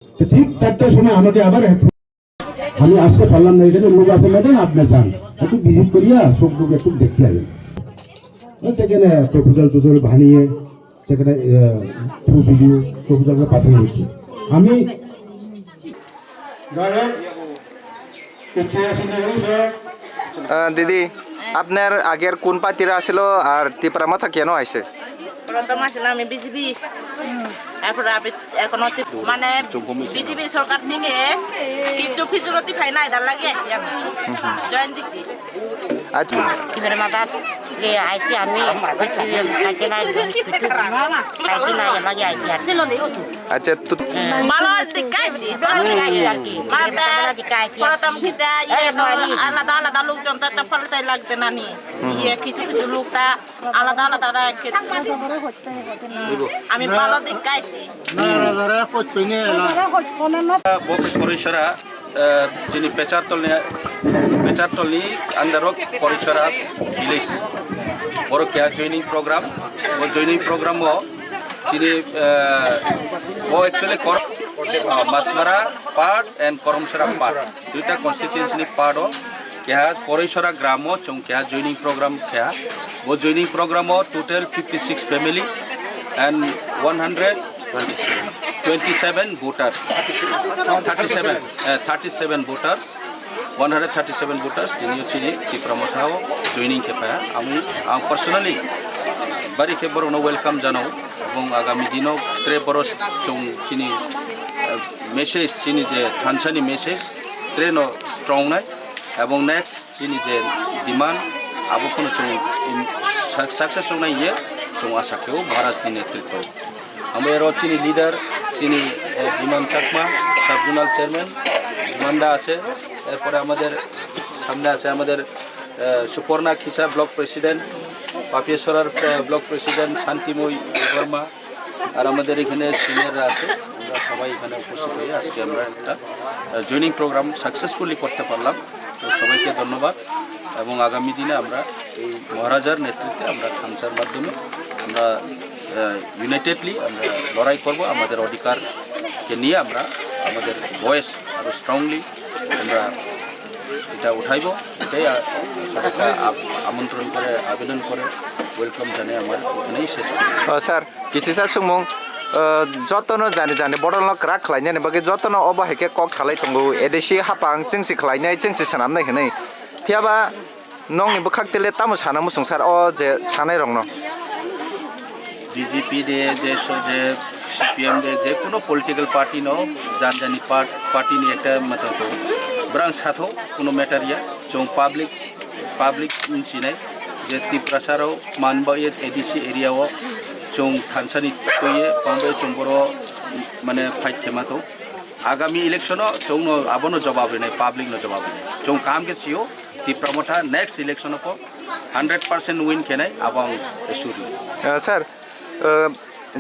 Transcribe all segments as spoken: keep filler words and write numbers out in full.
তো ঠিক চারটার সময় আমাকে আবার এক-, আমি আসতে পারলাম না, এখানে লোক আছে, ম্যাডাম, আপনি যান, একটু ভিজিট করিয়া চোখ মুখ একটু দেখতে আসেন। সেখানে প্রপোজাল টোপোজাল বানিয়ে সেখানে, আহ, থ্রু ভিডিও প্রপোজালটা পাঠানো হচ্ছে। আমি আহ, দিদি, আপনার আগের কোন পার্টিরা আসিল আর ত্রিপুরা মথা কেন আইছে? প্রথম আসিল আমি বিজেপি, তারপরে আমি এখন হচ্ছে মানে বিজেপি সরকার থেকে কিছু ফিজুলতি পাই না, এটার লাগে আইছি আমি, জয়েন দিছি। আচ্ছা। Kibere madat le aiti ami kaitina kaitina ya lagi aiti. আচ্ছা, তো ভালো দিকে আইছি, ভালো দিকে আইছি আর কি। মাতে প্রথম কিতা ইয়ে তো আলাদা আলাদা লোকজন তো, তো ফলতে লাগবে না নি। ইয়ে কিছু কিছু লোক তা আলাদা আলাদা রাখে। আমি ভালো দিকে আইছি। Bo Korisora, eh, chini Pechartolni, Pechartolni under o Korisora village. Boro keha joining program, bo joining program o chini, eh, bo actually Kor-, ah, Masmara part and Koromsora part. Duita constituency ni part o keha Korisora gram o chwng keha joining program keha. Bo joining program o total fifty six family and one hundred twenty seven voters, thirty seven, eh, thirty seven voters, one hundred thirty seven voters tini chini Tipra Motha o joining khe phaia. Ami, ang personally bari khe borokno welcome janao, ebong agami dino tre boro chwng chini, eh, message, chini je thansa ni message tre no strong nai, ebong next chini je demand abo phano chwng, um, suc-, success wngnai ye chwng asa khe o Maharaj ni netritwo. Amo ero chini leader, chini, eh, Biman Chakma, sub zonal chairman, Biman da আছে, এরপরে আমাদের সামনে আছে আমাদের, আহ, সুপর্ণা Khisa block president, পাপিয়াছড়ার, আহ, block president Shantimoyee বর্মা, আর আমাদের এখানে সিনিয়ররা আছে, আমরা সবাই এখানে উপস্থিত হয়ে আজকে আমরা একটা, আহ, জয়েনিং প্রোগ্রাম সাকসেসফুলি করতে পারলাম। তো সবাইকে ধন্যবাদ, এবং আগামী দিনে আমরা এই মহারাজার নেতৃত্বে আমরা থানসার মাধ্যমে আমরা, আহ, ইউনাইটেডলি আমরা লড়াই করব, আমাদের অধিকারকে নিয়ে আমরা আমাদের ভয়েস আরও স্ট্রংলি আমরা এটা উঠাইব। এটাই আ-, সবাইকে আ-, আমন্ত্রণ করে, আবেদন করে, ওয়েলকাম জানিয়ে আমার এখানেই শেষ করছি। Sir, Kisisa sumung, eh, jotono jani jani bodolno kwrak khlainani bagwi jotono obo hai khe kok salai tongo, A D C hapang chwngsi khlainai, chwngsi swnamnai hwnwi. Phiyaba nokni bwkhak tele tamo sana muchung sar o je sanairokno? B J P de, je so-, je C P M de, je kuno political party no, jan jani part-, party ni ekta mato ko. Brang satho kuno matter ya, chwng public Public wngchinai je Tiprasarok manbai A D C area o chwng thansani twiwi manbai chwng boro mane fight khema tong. Agami election o chwngno abono jawab rinai, public no jawab rinai. Chwng kaham khe sio Tipra Motha next election o po hundred percent win khenai abo ang sure. Eh, sir, eh,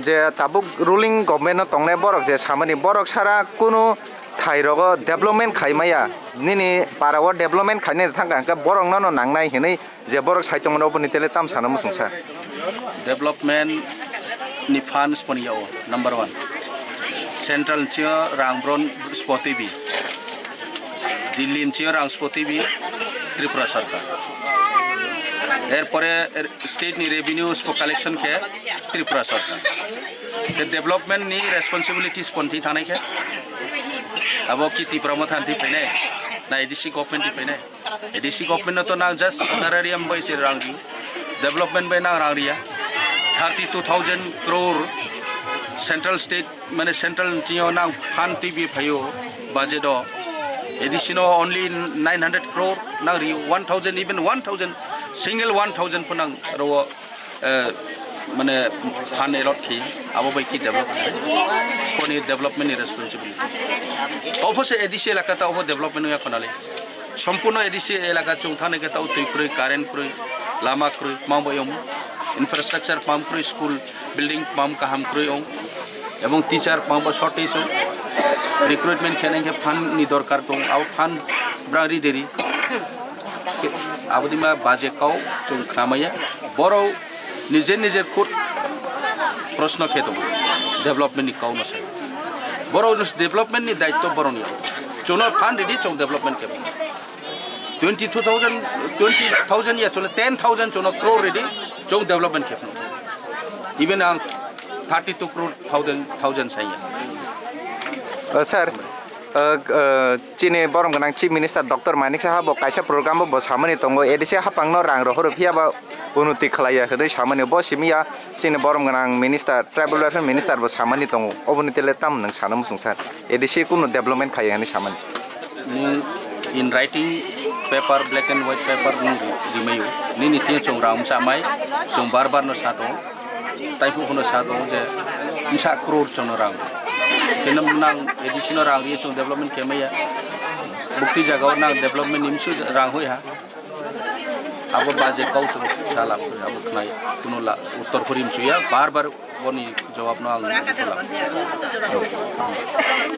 je tabuk ruling government no tongnai borok je samani borok sara kunu thai rogo development khai maya, nini para o development khainai thangkha hwnkhe borok nono nangnai hinwi je borok sai tongmani oboni tele tam sana muchungsa. Development ni funds poni yao number one, central ni sio rang bron spoti bi. Delhi ni sio rang spoti bi Tripura sarkar. Erpore er-, state ni revenue spo collection khe Tripura sarkar. Khe development ni responsibilities pon thi thanai khe abo ki Tipra Motha ni phainai na A D C government ni phainai? A D C government no to nang just honorarium bai se rang ri, development bai nang rang riya. Thirty two thousand crore central state mane central ni tio nang fund twi bi phaio budget o, A D C no only nine hundred crore nang ri, one thousand, even one thousand, single one thousand pho nang ro, eh, mane fund allot khi abo bai ki develop, poni development ni responsibility. Obo se A D C elaka ta obo development ya khonale. Sompurno A D C elaka chwng thani khe tao twi kwrwi, current kwrwi, lama kwrwi, tma bai yong, infrastructure tma kwrwi, school building tma kaham kwrwi yong, ebong teacher tma shortage yong, recruitment khe nang khe fund ni dorkar tong, abo fund brang ri deri. Abo dima baje kau chwng khnamaya, borok nijer nijer khud proshno khe tongo, development ni kau no sai. Borok ni development ni daitto borok ni. Chwngno fund ridi chwng development khe. Twenty two thousand, twenty thousand ya chwngno ten thousand chwngno crore ridi chwng development khe. Even ang thirty two crore thousand, thousand saya. Uh, sir, uh, uh, chini borom gwnang Chief Minister Doctor Manik Saha bo kaisa program bo samani tongo, A D C hapangno rang rohoro phiya ba unnoti khlaiya hwnwi samani bo simiya chini borom gwnang Minister, Tribal Welfare Minister bo samani tongo, oboni tele tam nwng sana muchung sir, A D C kunu development khaiya hwnwi samani. Nung in writing paper, black and white paper nung ri-, rimayo. Nini tiyo chwng rang msa mai, chwng bar bar no sato. Taipu kono sato je msa crore chwngno rang. Keno nang A D C no rang ri chwng development khe maya. Bukti jaga o nang development ni msu rang hoi ha. Abo baje kau chwng sala abo khnai kuno la uttor khori msuya bar bar boni jawab no ang kholak.